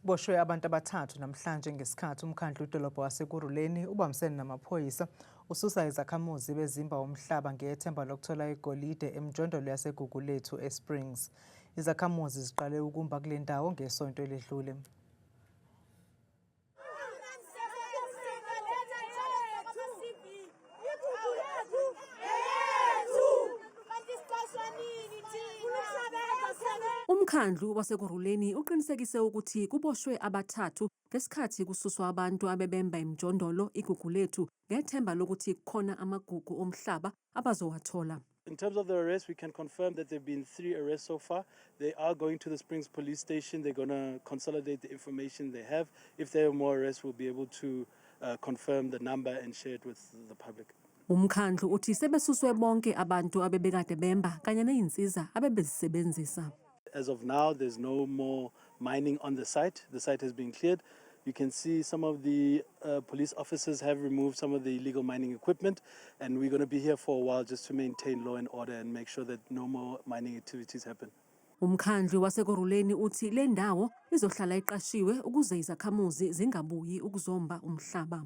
Kuboshwe abantu abathathu namhlanje ngesikhathi umkhandlu wedolobha waseKurhuleni ubambisene namaphoyisa ususa izakhamuzi bezimba umhlaba ngethemba lokuthola igolide emjondolo yaseGugulethu eSprings. Izakhamuzi ziqale ukumba kule ndawo ngesonto eledlule. Umkhandlu waseKurhuleni uqinisekise ukuthi kuboshwe abathathu ngesikhathi kususwa abantu abebemba imijondolo iGugulethu ngethemba lokuthi kukhona amagugu omhlaba abazowathola. In terms of the arrests, we can confirm that there have been three arrests so far. They are going to the Springs Police Station. They're going to consolidate the information they have. If there are more arrests, we'll be able to confirm the number and share it with the public. Umkhandlu uthi sebesuswe bonke abantu abebekade bemba kanye nezinsiza abebezisebenzisa. As of now, there's no more mining on the site. The site has been cleared. You can see some of the police officers have removed some of the illegal mining equipment, and we're going to be here for a while just to maintain law and order and make sure that no more mining activities happen. Umkhandlu waseKurhuleni uthi le ndawo izohlala iqashiwe ukuze izakhamuzi zingabuyi ukuzomba umhlaba.